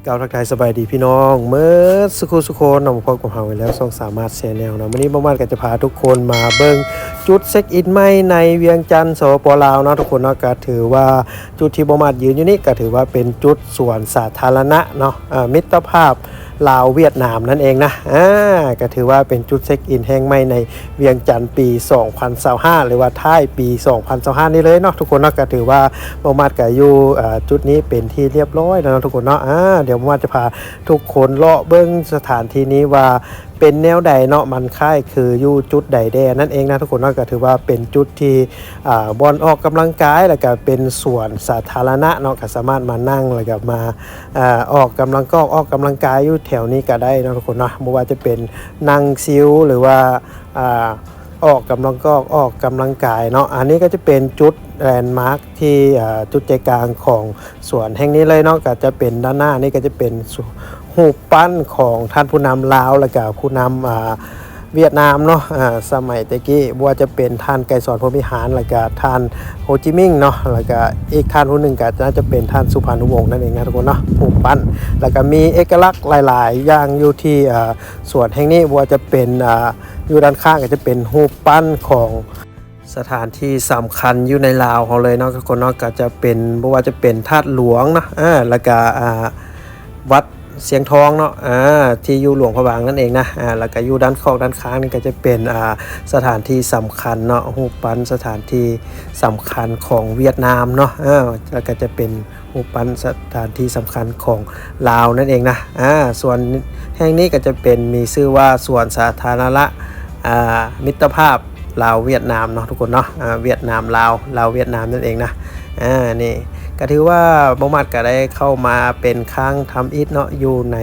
ກ່າວທັກທາຍສະບາຍດີພີ່ນ້ອງເໝິດສຸຂູສຸຄົນເນາະ ມາພົບກັບເຮົາອີກແລ້ວ ຊ່ອງສາມາດແຊນແນວເນາະ. ມື້ນີ້ບ່າວມາດກໍຈະພາທຸກຄົນມາເບິ່ງຈຸດເຊັກອິນໃໝ່ໃນວຽງຈັນ ສປປ ລາວເນາະ ທຸກຄົນເນາະ. ກໍຖືວ່າຈຸດທີ່ບ່າວມາດຢືນຢູ່ນີ້ ກໍຖືວ່າເປັນຈຸດສວນສາທາລະນະເນາະ ເອີ ມິດຕະພາບລາວຫວຽດນາມນັ້ນເອງນະ. ອາ ກໍຖືວ່າເປັນຈຸດເຊັກອິນແຫ່ງໃໝ່ໃນ ວຽງຈັນປີສອງພັນຊາວຫ້າ ຫຼືວ່າທ້າຍປີສອງພັນຊາວຫ້ານີ້ເລີຍເນາະທຸກຄົນເນາະ. ກໍຖືວ່າບ່າວມາດກໍຢູ່ ເອີ ຈຸດນີ້ເປັນທີ່ລຽບຮ້ອຍແລ້ວເນາະທຸກຄົນເນາະ. ອາ ດຽວບ່າວມາດຈະພາທຸກຄົນເລາະເບິ່ງສະຖານທີ່ນີ້ວ່າເປັນແນວໃດເນາະ ມັນຄ້າຍຄືຢູ່ຈຸດໃດແດ່ນັ້ນເອງນະທຸກຄົນເນາະ. ກໍຖືວ່າເປັນຈຸດທີ່ ອາ ບ່ອນອອກກຳລັງກາຍ ແລ້ວກໍເປັນສວນສາທາລະນະເນາະ ກໍສາມາດມານັ່ງ ແລ້ວກໍມາ ອາ ອອກກຳລັງກອກ ອອກກຳລັງກາຍຢູ່ແຖວນີ້ກໍໄດ້ເນາະທຸກຄົນເນາະ. ບໍ່ວ່າຈະເປັນນັ່ງຊິວ ຫຼືວ່າ ອາ ອອກກຳລັງກອກ ອອກກຳລັງກາຍເນາະ. ອັນນີ້ກໍຈະເປັນຈຸດແລນມາກທີ່ ອາ ຈຸດໃຈກາງຂອງສວນແຫ່ງນີ້ເລີຍເນາະ. ກໍຈະເປັນດ້ານໜ້ານີ້ກໍຈະເປັນຮູບ ຮູບປັ້ນຂອງທ່ານຜູ້ນຳລາວ ແລ້ວກໍຜູ້ນຳ ອາ ຫວຽດນາມເນາະ ອາ ສະໄໝແຕ່ກີ້ ບໍ່ວ່າຈະເປັນທ່ານໄກສອນ ພົມວິຫານ ແລ້ວກໍທ່ານໂຮຈິມິງເນາະ ແລ້ວກໍອີກທ່ານຜູ້ໜຶ່ງກໍໜ້າຈະເປັນທ່ານສຸພານຸວົງນັ້ນເອງນະທຸກຄົນເນາະ. ຮູບປັ້ນ ແລ້ວກໍມີເອກະລັກຫຼາຍໆຢ່າງຢູ່ທີ່ ອາ ສວນແຫ່ງນີ້ ບໍ່ວ່າຈະເປັນ ອາ ຢູ່ດ້ານຂ້າງກໍຈະເປັນຮູບປັ້ນຂອງສະຖານທີ່ສຳຄັນຢູ່ໃນລາວເຮົາເລີຍເນາະທຸກຄົນເນາະ. ກໍຈະເປັນ ບໍ່ວ່າຈະເປັນທາດຫຼວງເນາະ ອາ ແລ້ວກໍ ອາ ວັດຊຽງທອງເນາະ ອາ ທີ່ຢູ່ຫຼວງພະບາງນັ້ນເອງນະ. ອາ ແລ້ວກໍຢູ່ດ້ານຂອກດ້ານຂ້າງນີ້ກໍຈະເປັນ ອາ ສະຖານທີ່ສຳຄັນເນາະ ຮູບປັ້ນສະຖານທີ່ສຳຄັນຂອງຫວຽດນາມເນາະ ອາ ແລ້ວກໍຈະເປັນ ຮູບປັ້ນສະຖານທີ່ສຳຄັນຂອງລາວນັ້ນເອງນະ. ອາ ສວນແຫ່ງນີ້ກໍຈະເປັນ ມີຊື່ວ່າສວນສາທາລະນະ ອາ ມິດຕະພາບລາວຫວຽດນາມເນາະທຸກຄົນເນາະ ອາ ຫວຽດນາມລາວ ລາວຫວຽດນາມນັ້ນເອງນະ. ອາ ນີ້ກໍຖືວ່າບ່າວມາດກໍໄດ້ເຂົ້າມາເປັນຄັ້ງທຳອິດເນາະ ຢູ່ໃນ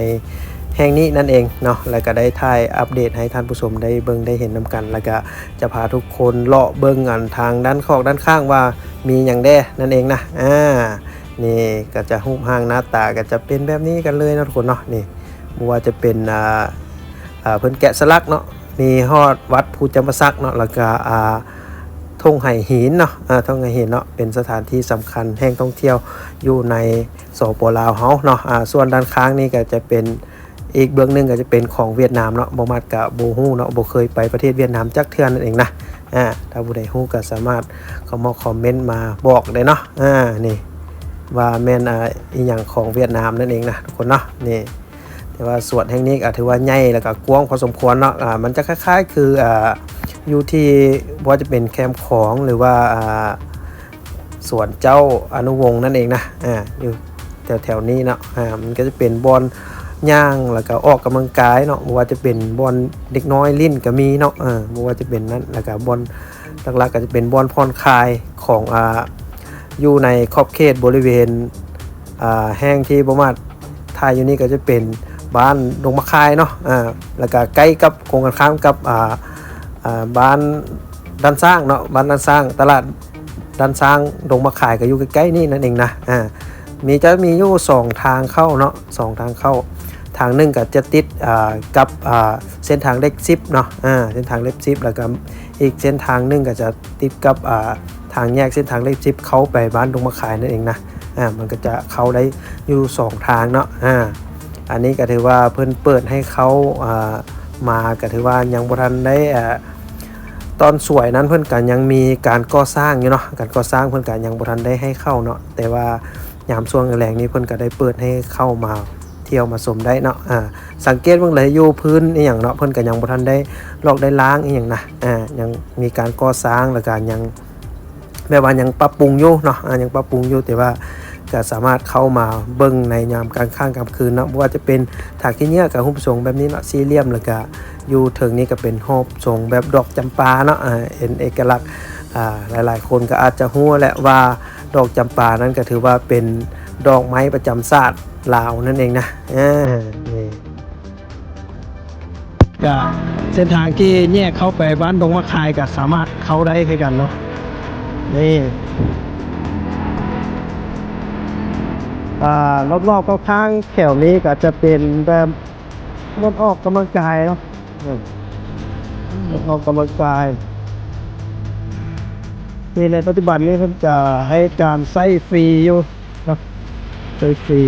ແຫ່ງນີ້ນັ້ນເອງເນາະ ແລ້ວກໍໄດ້ຖ່າຍອັບເດດໃຫ້ທ່ານຜູ້ຊົມໄດ້ເບິ່ງໄດ້ເຫັນນຳກັນ ແລ້ວກໍຈະພາທຸກຄົນເລາະເບິ່ງອັນທາງດ້ານຂອກດ້ານຂ້າງວ່າມີຫຍັງແດ່ນັ້ນເອງນະ. ອາ ນີ້ກໍຈະຮູບຮ່າງໜ້າຕາກໍຈະເປັນແບບນີ້ກັນເລີຍເນາະທຸກຄົນເນາະ. ນີ້ບໍ່ວ່າຈະເປັນ ອາ ອາ ເພິ່ນແກະສະຫຼັກເນາະ ມີຮອດວັດພູຈຳປາສັກເນາະ ແລ້ວກະ ອາ ທົ່ງໄຫຫີນເນາະ ອາ ທົ່ງໄຫຫີນເນາະ ເປັນສະຖານທີ່ສຳຄັນແຫ່ງທ່ອງທ່ຽວຢູ່ໃນ ສປ ລາວເຮົາເນາະ. ອາ ສ່ວນດ້ານຂ້າງນີ້ກໍຈະເປັນ ອີກເບື້ອງໜຶ່ງກໍຈະເປັນຂອງຫວຽດນາມເນາະ ບ່າວມາດກະບໍ່ຮູ້ເນາະ ບໍ່ເຄີຍໄປປະເທດຫວຽດນາມຈັກເທື່ອນັ້ນເອງນະ. ອາ ຖ້າຜູ້ໃດຮູ້ກໍສາມາດເຂົ້າມາຄອມເມັນມາບອກໄດ້ເນາະ. ອາ ນີ້ວ່າແມ່ນ ອາ ອີ່ຫຍັງຂອງຫວຽດນາມນັ້ນເອງນະທຸກຄົນເນາະ. ນີ້ ແຕ່ວ່າສວນແຫ່ງນີ້ກໍຖືວ່າໃຫຍ່ ແລ້ວກໍກວ້າງພໍສົມຄວນເນາະ. ອາ ມັນຈະຄ້າຍໆຄື ອາ ຢູ່ທີ່ ບໍ່ວ່າຈະເປັນແຄມຂອງ ຫຼືວ່າ ອາ ສວນເຈົ້າອະນຸວົງນັ້ນເອງນະ ອາ ຢູ່ແຖວໆນີ້ເນາະ. ອາ ມັນກໍຈະເປັນບ່ອນຍ່າງ ແລ້ວກໍອອກກຳລັງກາຍເນາະ ບໍ່ວ່າຈະເປັນບ່ອນເດັກນ້ອຍຫຼິ້ນກໍມີເນາະ ເອີ ບໍ່ວ່າຈະເປັນນັ້ນ ແລ້ວກໍບ່ອນຫຼັກໆກໍຈະເປັນບ່ອນຜ່ອນຄາຍຂອງ ອາ ຢູ່ໃນຂອບເຂດບໍລິເວນ ອາ ແຫ່ງທີ່ບ່າວມາດຖ່າຍຢູ່ນີ້ກໍຈະເປັນບ້ານດົງໝາກຄາຍເນາະ ອາ ແລ້ວກໍໃກ້ກັບ ກົງກັນຂ້າມກັບ ອາ ອາ ບ້ານດ້ານຊ້າງເນາະ ບ້ານດ້ານຊ້າງ ຕະຫຼາດ ດ້ານຊ້າງ ດົງໝາກຄາຍກໍຢູ່ໃກ້ໆນີ້ນັ້ນເອງນະ. ອາ ມີ ຈະມີຢູ່ສອງທາງເຂົ້າເນາະ ສອງທາງເຂົ້າ ທາງໜຶ່ງກໍຈະຕິດ ອາ ກັບ ອາ ເສັ້ນທາງເລກສິບເນາະ ອາ ເສັ້ນທາງເລກສິບ ແລ້ວກໍອີກເສັ້ນທາງໜຶ່ງກໍຈະຕິດກັບ ອາ ທາງແຍກເສັ້ນທາງເລກສິບ ເຂົ້າໄປບ້ານດົງໝາກຄາຍນັ້ນເອງນະ. ອາ ມັນກໍຈະເຂົ້າໄດ້ຢູ່ສອງທາງເນາະ. ອາ ອັນນີ້ກໍຖືວ່າເພິ່ນເປີດໃຫ້ເຂົ້າ ອາ ມາ ກໍຖືວ່າຍັງບໍ່ທັນໄດ້ ອາ ຕອນສວຍນັ້ນເພິ່ນກໍຍັງມີການກໍ່ສ້າງຢູ່ເນາະ ການກໍ່ສ້າງເພິ່ນກໍຍັງບໍ່ທັນໄດ້ໃຫ້ເຂົ້າເນາະ ແຕ່ວ່າຍາມຊ່ວງແລງໆນີ້ເພິ່ນກໍໄດ້ເປີດໃຫ້ເຂົ້າມາທ່ຽວມາຊົມໄດ້ເນາະ. ອາ ສັງເກດເບິ່ງເລີຍຢູ່ພື້ນອີ່ຫຍັງເນາະ ເພິ່ນກໍຍັງບໍ່ທັນໄດ້ລອກໄດ້ລ້າງອີ່ຫຍັງນະ ອາ ຍັງມີການກໍ່ສ້າງ ແລ້ວກໍຍັງ ແບບວ່າຍັງປັບປຸງຢູ່ເນາະ ອາ ຍັງປັບປຸງຢູ່ ແຕ່ວ່າກໍສາມາດເຂົ້າມາເບິ່ງໃນຍາມກາງຄ່ຳກາງຄືນເນາະ ບໍ່ວ່າຈະເປັນຖາງຂີ້ເຫຍື້ອກໍຮູບຊົງແບບນີ້ເນາະ ສີ່ຫຼ່ຽມ ແລ້ວກໍຢູ່ເທິງນີ້ກໍເປັນຮູບຊົງແບບດອກຈຳປາເນາະ ອາ ເປັນເອກະລັກ ອາ ຫຼາຍໆຄົນກໍອາດຈະຮູ້ແຫຼະວ່າດອກຈຳປານັ້ນກໍຖືວ່າເປັນດອກໄມ້ປະຈຳຊາດລາວນັ້ນເອງນະ ເອີ ນີ້. ກະເສັ້ນທາງທີ່ແຍກເຂົ້າໄປບ້ານດົງໝາກຄາຍກະສາມາດເຂົ້າໄດ້ຄືກັນເນາະ ນີ້ ອາ ລອບໆ ຂ້າງໆ ແຖວນີ້ກະຈະເປັນແບບບ່ອນອອກກຳລັງກາຍເນາະ ເອີ ບ່ອນອອກກຳລັງກາຍ ທີ່ໃນປັດຈຸບັນນີ້ເພິ່ນກະໃຫ້ການໃຊ້ຟຣີຢູ່ເນາະ ໃຊ້ຟຣີ.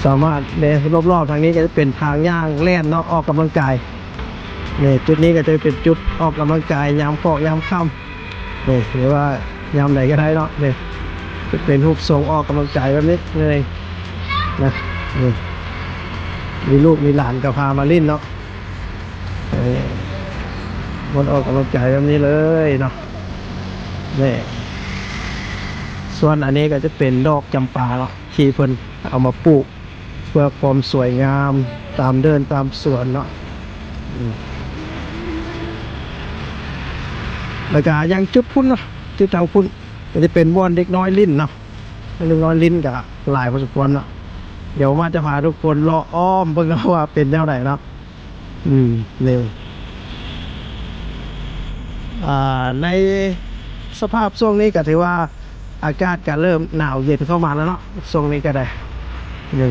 ສາມາດ ແລະ ຮອບໆທາງນີ້ກໍຈະເປັນທາງຍ່າງແລ່ນເນາະ ອອກກຳລັງກາຍ. ນີ້ ຈຸດນີ້ກໍຈະເປັນຈຸດອອກກຳລັງກາຍຍາມເຄາະຍາມຄ່ຳ ນີ້ ຫຼືວ່າຍາມໃດກໍໄດ້ເນາະ. ນີ້ ຈະເປັນຮູບຊົງອອກກຳລັງກາຍແບບນີ້ເລີຍນະ. ນີ້ ມີລູກມີຫຼານກໍພາມາຫຼິ້ນເນາະ. ນີ້ ບ່ອນອອກກຳລັງກາຍແບບນີ້ເລີຍເນາະ. ນີ້ ສ່ວນອັນນີ້ກໍຈະເປັນດອກຈຳປາເນາະ ທີ່ເພິ່ນເອົາມາປູກເພື່ອຄວາມສວຍງາມຕາມເດີ່ນຕາມສວນເນາະ. ອືມ ແລ້ວກໍຍັງຈຸດພຸ້ນເນາະ ຈຸດທາງພຸ້ນ ກໍຈະເປັນບ່ອນເດັກນ້ອຍຫຼິ້ນເນາະ. ເດັກນ້ອຍຫຼິ້ນກໍຫຼາຍພໍສົມຄວນເນາະ. ດຽວມາຈະພາທຸກຄົນເລາະອ້ອມເບິ່ງເນາະວ່າເປັນແນວໃດເນາະ. ອືມ ນີ້ ອ່າ ໃນສະພາບຊ່ວງນີ້ກໍຖືວ່າອາກາດກໍເລີ່ມໜາວເຢັນເຂົ້າມາແລ້ວເນາະ ຊ່ວງນີ້ກໍໄດ້. ນີ້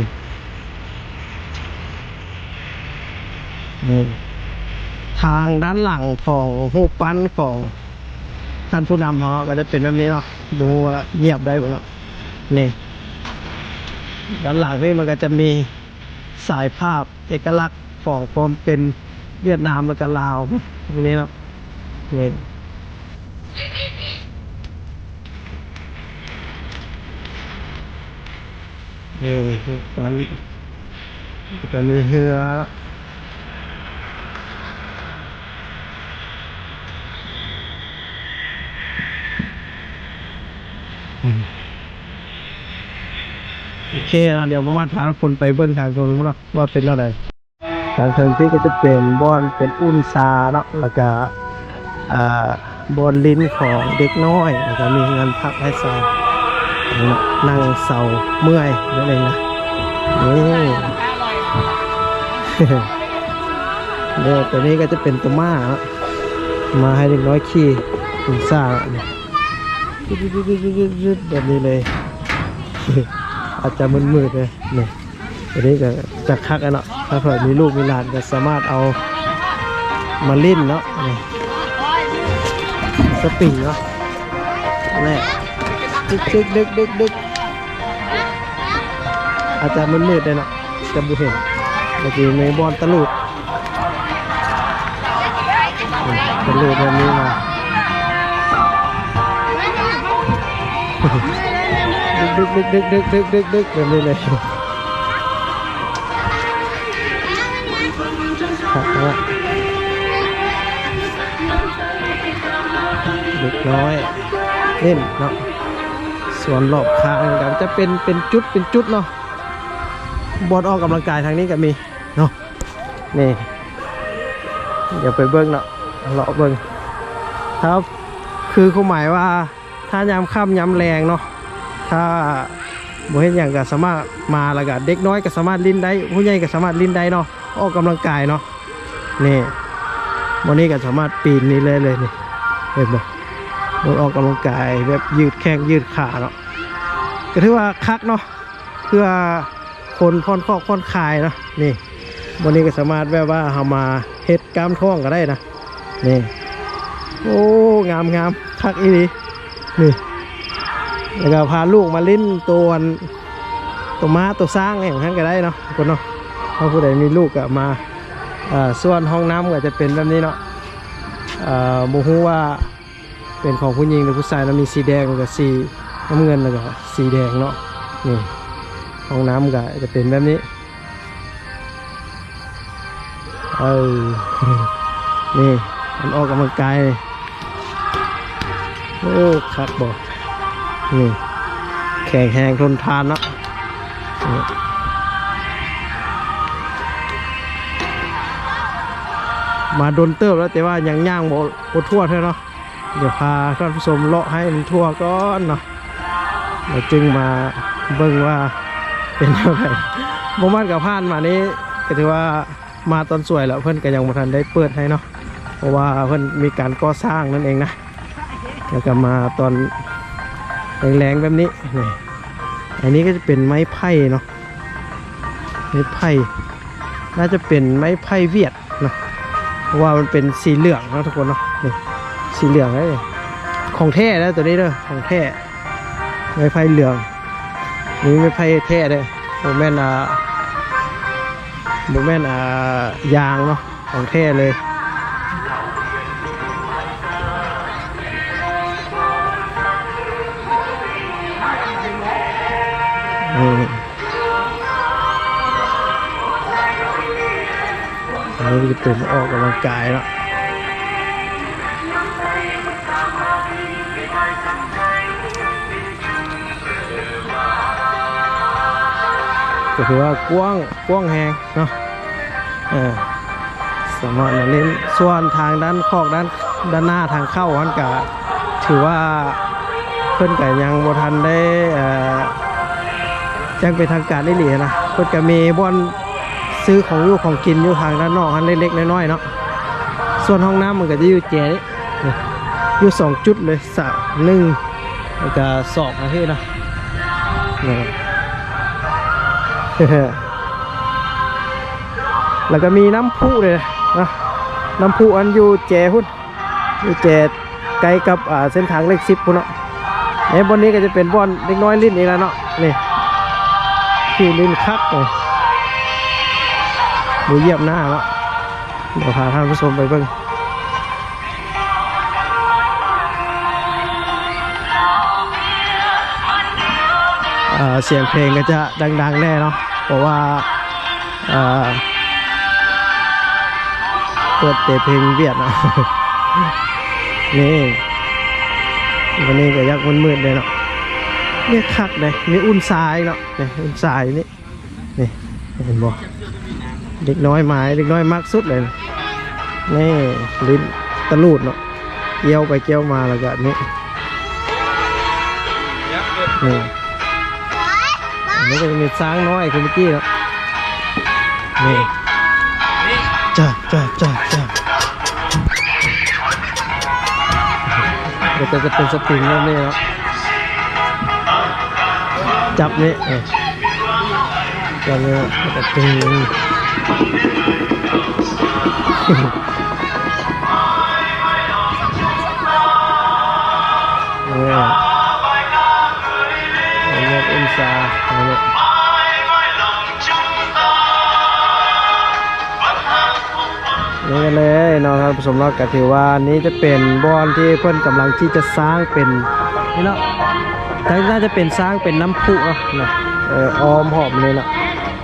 ນີ້ ທາງດ້ານຫຼັງຂອງຮູບປັ້ນຂອງທ່ານຜູ້ນຳເຮົາກໍຈະເປັນແບບນີ້ເນາະ. ບໍ່ຮູ້ວ່າງຽບໄດ້ບໍ່ເນາະ. ນີ້ ດ້ານຫຼັງນີ້ມັນກໍຈະມີສາຍພາບ ເອກະລັກຂອງຄວາມເປັນຫວຽດນາມ ແລ້ວກໍລາວນີ້ເນາະ. ນີ້ ນີ້ ຕອນນີ້ ຕອນນີ້ເຮືອ ໂອເຄເນາະ ດຽວປະມານພາຄົນໄປເບິ່ງທາງໂນ້ນເນາະ ວ່າເປັນແນວໃດ. ທາງເທິງນີ້ກໍຈະເປັນບ່ອນເປັນອຸ່ນຊາເນາະ ແລ້ວກະ ອ່າ ບ່ອນຫຼິ້ນຂອງເດັກນ້ອຍ ແລ້ວກະມີເຮືອນພັກໃຫ້ເຊົ່າ ນັ່ງເຊົາເມື່ອຍນັ້ນເອງນະ. ນີ້ ເດີ ຕົວນີ້ກໍຈະເປັນຕົວມ້າເນາະ ມ້າໃຫ້ເດັກນ້ອຍຂີ່ ອຸນຊາ ແບບນີ້ເລີຍ ອາດຈະມືດໆເລີຍນີ້. ຕົວນີ້ກໍຈະຄັກແຫຼະເນາະ ຖ້າໃຜມີລູກມີຫຼານກໍສາມາດເອົາມາຫຼິ້ນເນາະ. ນີ້ ສະປຣິງເນາະ ແລະ ຕຶກໆ ດຶກໆ ອາດຈະມືດໆເດ້ເນາະ ຈະບໍ່ເຫັນ. ແລ້ວກໍມີບ່ອນຕະຫຼຸດ ກະໂດດແບບນີ້ມາ ດຶກໆໆໆໆ ແບບນີ້ເລີຍ. ຄັກແລ້ວ ເດັກນ້ອຍຫຼິ້ນເນາະ. ສ່ວນລອບຂ້າງກໍຈະເປັນ ເປັນຈຸດ ເປັນຈຸດເນາະ ບ່ອນອອກກຳລັງກາຍທາງນີ້ກໍມີເນາະ. ນີ້ ດຽວໄປເບິ່ງເນາະ ເລາະເບິ່ງ. ຖ້າ ຄືຄວາມໝາຍວ່າ ຖ້າຍາມຄ່ຳຍາມແລງເນາະ ຖ້າບໍ່ເຮັດຫຍັງກໍສາມາດມາ ແລ້ວກໍເດັກນ້ອຍກໍສາມາດຫຼິ້ນໄດ້ ຜູ້ໃຫຍ່ກໍສາມາດຫຼິ້ນໄດ້ເນາະ ອອກກຳລັງກາຍເນາະ. ນີ້ ບ່ອນນີ້ກໍສາມາດປີນນີ້ເລີຍ ເລີຍນີ້ ເຫັນບໍ່? ມັນອອກກຳລັງກາຍແບບຢືດແຂ້ງຢືດຂາເນາະ ກໍຖືວ່າຄັກເນາະ ເພື່ອຄົນຜ່ອນຄອກຜ່ອນຄາຍເນາະ. ນີ້ ບ່ອນນີ້ກໍສາມາດແບບວ່າເຮົາມາເຮັດກ້າມທ້ອງກໍໄດ້ນະ. ນີ້ ໂອ້ ງາມໆ ຄັກອີ່ຫຼີ. ນີ້ ແລ້ວກໍພາລູກມາຫຼິ້ນໂຕ ອັນ ໂຕມ້າໂຕຊ້າງຫຍັງຫັ້ນກໍໄດ້ເນາະ ທຸກຄົນເນາະ. ຖ້າຜູ້ໃດມີລູກກໍມາ ເອີ ສ່ວນຫ້ອງນ້ຳກໍຈະເປັນແບບນີ້ເນາະ. ເອີ ບໍ່ຮູ້ວ່າ ເປັນຂອງຜູ້ຍິງ ຫຼື ຜູ້ຊາຍເນາະ ມີສີແດງ ແລ້ວກໍສີນ້ຳເງິນ ແລ້ວກໍສີແດງເນາະ. ນີ້ ຫ້ອງນ້ຳກໍຈະເປັນແບບນີ້. ເອີ ນີ້ ມັນອອກກຳລັງກາຍ ໂອ້ ຄັກບໍ່? ນີ້ ແຂງແຮງທົນທານເນາະ. ນີ້ ມາດົນເຕີບແລ້ວ ແຕ່ວ່າຍັງຍ່າງບໍ່ ບໍ່ທົ່ວເທື່ອເນາະ. ດຽວພາທ່ານຜູ້ຊົມເລາະໃຫ້ມັນທົ່ວກ່ອນເນາະ ແລ້ວຈຶ່ງມາເບິ່ງວ່າເປັນແນວໃດ. ບໍ່ມັນກໍຜ່ານມານີ້ ກໍຖືວ່າມາຕອນສວຍແລ້ວ ເພິ່ນກໍຍັງບໍ່ທັນໄດ້ເປີດໃຫ້ເນາະ ເພາະວ່າເພິ່ນມີການກໍ່ສ້າງນັ້ນເອງນະ. ແລ້ວກໍມາຕອນແລງໆແບບນີ້. ນີ້ ອັນນີ້ກໍຈະເປັນໄມ້ໄຜ່ເນາະ ໄມ້ໄຜ່ ໜ້າຈະເປັນໄມ້ໄຜ່ຫວຽດເນາະ ເພາະວ່າມັນເປັນສີເຫຼືອງເນາະ ທຸກຄົນເນາະ. ນີ້ ສີເຫຼືອງເດ້ ຂອງແທ້ເດີ ຕົວນີ້ເດີ ຂອງແທ້ ໄມ້ໄຜ່ເຫຼືອງ. ນີ້ໄມ້ໄຜ່ແທ້ເດີ ບໍ່ແມ່ນ ອ່າ ບໍ່ແມ່ນ ອ່າ ຢາງເນາະ ຂອງແທ້ເລີຍ. ອືມ ອັນນີ້ເປັນອອກກຳລັງກາຍເນາະ. ກໍຖືວ່າກວ້າງ ກວ້າງແຮງເນາະ ເອີ ສາມາດມາຫຼິ້ນ. ສ່ວນທາງດ້ານຂອກ ດ້ານ ດ້ານໜ້າທາງເຂົ້າຫັ້ນກະຖືວ່າເພິ່ນກະຍັງບໍ່ທັນໄດ້ ເອີ ຢ່າງເປັນທາງການອີ່ຫຼີນະ. ເພິ່ນກະມີບ່ອນຊື້ຂອງຢູ່ຂອງກິນຢູ່ທາງດ້ານນອກຫັ້ນເລັກໆນ້ອຍໆເນາະ. ສ່ວນຫ້ອງນ້ຳມັນກະຈະຢູ່ແຈນີ້ ນີ້ ຢູ່ສອງຈຸດເລີຍ ສາມ ໜຶ່ງ ແລ້ວກະສອງ ນະເຫັນເນາະ ນີ້ ແລ້ວກະມີນ້ຳພຸເດ້ເນາະ ນ້ຳພຸອັນຢູ່ແຈພຸ້ນ ຢູ່ແຈໃກ້ກັບ ອ່າ ເສັ້ນທາງເລກສິບພຸ້ນເນາະ. ໃນບ່ອນນີ້ກະຈະເປັນບ່ອນເດັກນ້ອຍຫຼິ້ນອີກແລ້ວເນາະ ນີ້ ທີ່ຫຼິ້ນຄັກເລີຍ ບໍ່ຢຽບໜ້າເນາະ. ດຽວພາທ່ານຜູ້ຊົມໄປເບິ່ງ ເອີ ສຽງເພງກໍຈະດັງໆແດ່ເນາະ ເພາະວ່າ ເອີ ເປີດແຕ່ເພງຫວຽດເນາະ. ນີ້ ວັນນີ້ກໍຢາກມືດໆແດ່ເນາະ. ນີ້ຄັກເດ້ ມີອຸ່ນຊາອີກເນາະ ນີ້ ອຸ່ນຊາຢູ່ນີ້. ນີ້ ເຫັນບໍ່ ເດັກນ້ອຍມາ ເດັກນ້ອຍມັກສຸດເລີຍ ນີ້ ຫຼິ້ນຕະຫຼູດເນາະ ກ້ຽວໄປກ້ຽວມາ ແລ້ວກະນີ້ ນີ້ ອັນນີ້ກໍຈະມີຊ້າງນ້ອຍຄືເມື່ອກີ້ເນາະ ນີ້ ຈ້າ ຈ້າ ຈ້າ ຈ້າ. ແລ້ວກໍຈະເປັນສະປຣິງແບບນີ້ເນາະ ຈັບນີ້ ເອີ ຈັບນີ້ ແລ້ວກໍຕຶງ ນີ້ ອັນນີ້ອຸນຊາ ອັນນີ້ ນີ້ເລີຍເນາະ ທ່ານຜູ້ຊົມເນາະ. ກໍຖືວ່ານີ້ຈະເປັນບ່ອນທີ່ເພິ່ນກຳລັງທີ່ຈະສ້າງເປັນ ນີ້ເນາະ ໜ້າຈະເປັນສ້າງເປັນນ້ຳພຸເນາະ ເອີ ອ້ອມຮອບນີ້ເນາະ.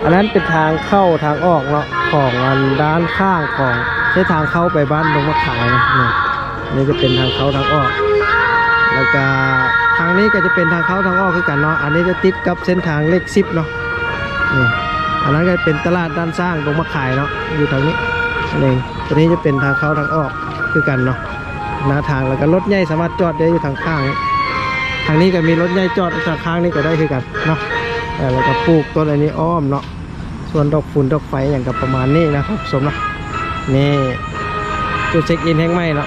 ອັນນັ້ນເປັນທາງເຂົ້າທາງອອກເນາະ ຂອງອັນດ້ານຂ້າງຂອງເສັ້ນທາງເຂົ້າໄປບ້ານດົງໝາກຂາຍເນາະ. ນີ້ຈະເປັນທາງເຂົ້າທາງອອກ ແລ້ວກະທາງນີ້ກໍຈະເປັນທາງເຂົ້າທາງອອກຄືກັນເນາະ. ອັນນີ້ຈະຕິດກັບເສັ້ນທາງເລກສິບເນາະ. ນີ້ ອັນນັ້ນກໍເປັນຕະຫຼາດດ້ານຊ້າງດົງໝາກຂາຍເນາະ ຢູ່ທາງນີ້ນັ້ນເອງ. ຕົວນີ້ຈະເປັນທາງເຂົ້າທາງອອກຄືກັນເນາະ ໜ້າທາງ. ແລ້ວກໍລົດໃຫຍ່ສາມາດຈອດໄດ້ຢູ່ທາງຂ້າງນີ້ ທາງນີ້ກໍມີລົດໃຫຍ່ຈອດທາງຂ້າງນີ້ກໍໄດ້ຄືກັນເນາະ. ເອີ ແລ້ວກໍປູກຕົ້ນອັນນີ້ອ້ອມເນາະ. ສ່ວນດອກຝຸ່ນດອກໄຟຫຍັງກໍປະມານນີ້ນະທ່ານຜູ້ຊົມເນາະ. ນີ້ ຈຸດເຊັກອິນແຫ່ງໃໝ່ເນາະ.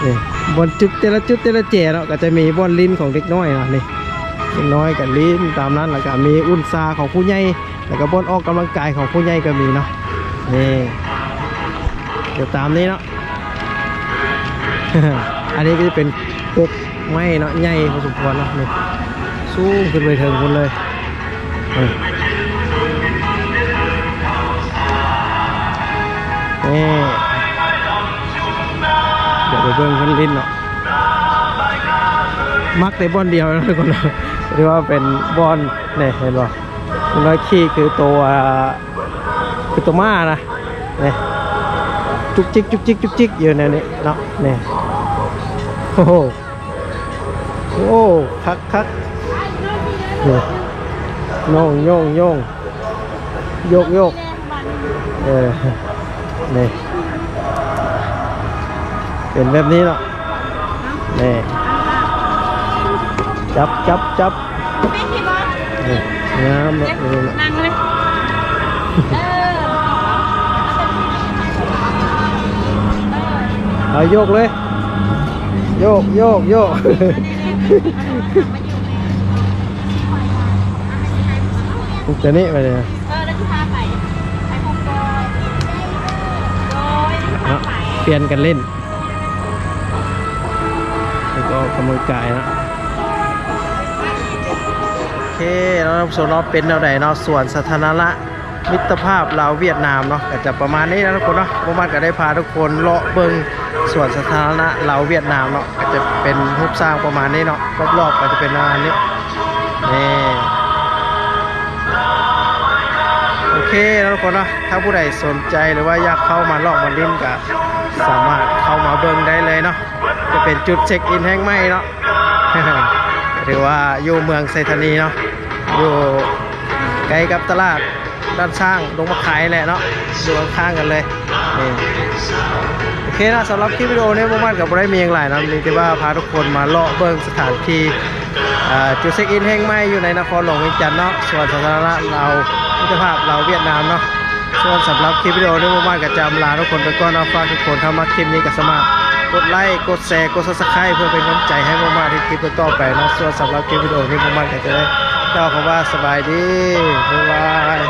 ນີ້ ບ່ອນຈຸດແຕ່ລະຈຸດແຕ່ລະແຈເນາະ ກໍຈະມີບ່ອນຫຼິ້ນຂອງເດັກນ້ອຍເນາະ. ນີ້ ເດັກນ້ອຍກໍຫຼິ້ນຕາມນັ້ນ ແລ້ວກໍມີອຸ່ນຊາຂອງຜູ້ໃຫຍ່ ແລ້ວກໍບ່ອນອອກກຳລັງກາຍຂອງຜູ້ໃຫຍ່ກໍມີເນາະ. ນີ້ ດຽວຕາມນີ້ເນາະ. ອັນນີ້ກໍຈະເປັນກົກໄມ້ເນາະ ໃຫຍ່ພໍສົມຄວນເນາະ. ນີ້ ສູງຂຶ້ນໄປເທິງພຸ້ນເລີຍ. ເອີ ນີ້ ດຽວໄປເບິ່ງເພິ່ນຫຼິ້ນເນາະ. ມັກແຕ່ບ່ອນດຽວເນາະທຸກຄົນເນາະ ຖືວ່າເປັນບ່ອນ ນີ້ ເຫັນບໍ່? ເດັກນ້ອຍຂີ່ຄືໂຕ ອ່າ ຄືໂຕມ້ານະ. ນີ້ ຈຸກຈິກ ຈຸກຈິກ ຈຸກຈິກຢູ່ແນວນີ້ເນາະ. ນີ້ ໂອ້ໂຫ ໂອ້ ຄັກໆ. ນີ້ ໂຍງ ໂຍງ ໂຍງ ໂຍກ ໂຍກ. ເອີ ນີ້ ເປັນແບບນີ້ເນາະ. ນີ້ ຈັບ ຈັບ ຈັບ. ນີ້ ງາມເນາະ ນີ້ເນາະ. ເອີ ເອົາ ໂຍກເລີຍ ໂຍກ ໂຍກ ໂຍກ. ຕົວນີ້ໄປເລີຍ ເອີ ແລ້ວຊິພາໄປ ໄປພົບກໍ ໂດຍ ເນາະ ພາໄປ ປ່ຽນກັນຫຼິ້ນ ແລ້ວກໍອອກກຳລັງກາຍເນາະ. ເຄເນາະ ທ່ານຜູ້ຊົມເນາະ ເປັນແນວໃດເນາະ ສວນສາທາລະນະມິດຕະພາບລາວຫວຽດນາມເນາະ ກໍຈະປະມານນີ້ນະທຸກຄົນເນາະ. ບໍ່ມາດກໍໄດ້ພາທຸກຄົນເລາະເບິ່ງສວນສາທາລະນະລາວຫວຽດນາມເນາະ ກໍຈະເປັນຮູບສ້າງປະມານນີ້ເນາະ ຮອບໆກໍຈະເປັນປະມານນີ້ ນີ້ ໂອເຄເນາະທຸກຄົນເນາະ. ຖ້າຜູ້ໃດສົນໃຈ ຫຼືວ່າຢາກເຂົ້າມາເລາະມາຫຼິ້ນ ກໍສາມາດເຂົ້າມາເບິ່ງໄດ້ເລີຍເນາະ. ຈະເປັນຈຸດເຊັກອິນແຫ່ງໃໝ່ເນາະ ຖືວ່າຢູ່ເມືອງໄຊທານີເນາະ ຢູ່ໃກ້ກັບຕະຫຼາດດ່ານຊ້າງ ດົງໝາກຄາຍແຫຼະເນາະ ຢູ່ຂ້າງໆກັນເລີຍ ນີ້ ໂອເຄເນາະ. ສຳລັບຄລິບວິດີໂອນີ້ ບໍ່ມາດກໍບໍ່ໄດ້ມີຫຍັງຫຼາຍເນາະ ມີແຕ່ວ່າພາທຸກຄົນມາເລາະເບິ່ງສະຖານທີ່ ອ່າ ຈຸດເຊັກອິນແຫ່ງໃໝ່ຢູ່ໃນນະຄອນຫຼວງວຽງຈັນເນາະ ສວນສາທາລະນະລາວ ມິດຕະພາບລາວຫວຽດນາມເນາະ. ສ່ວນສຳລັບຄລິບວິດີໂອນີ້ ບໍ່ມາດກໍຈະອຳລາທຸກຄົນໄປກ່ອນເນາະ. ຝາກທຸກຄົນ ຖ້າມັກຄລິບນີ້ກໍສາມາດກົດໄລ ກົດແຊ ກົດ Subscribe ເພື່ອເປັນກຳລັງໃຈໃຫ້ບໍ່ມາດເຮັດຄລິບຕໍ່ໄປເນາະ. ສ່ວນສຳລັບຄລິບວິດີໂອນີ້ ບໍ່ມາດກໍຈະໄດ້ກ່າວຄຳວ່າສະບາຍດີ ບາຍບາຍ.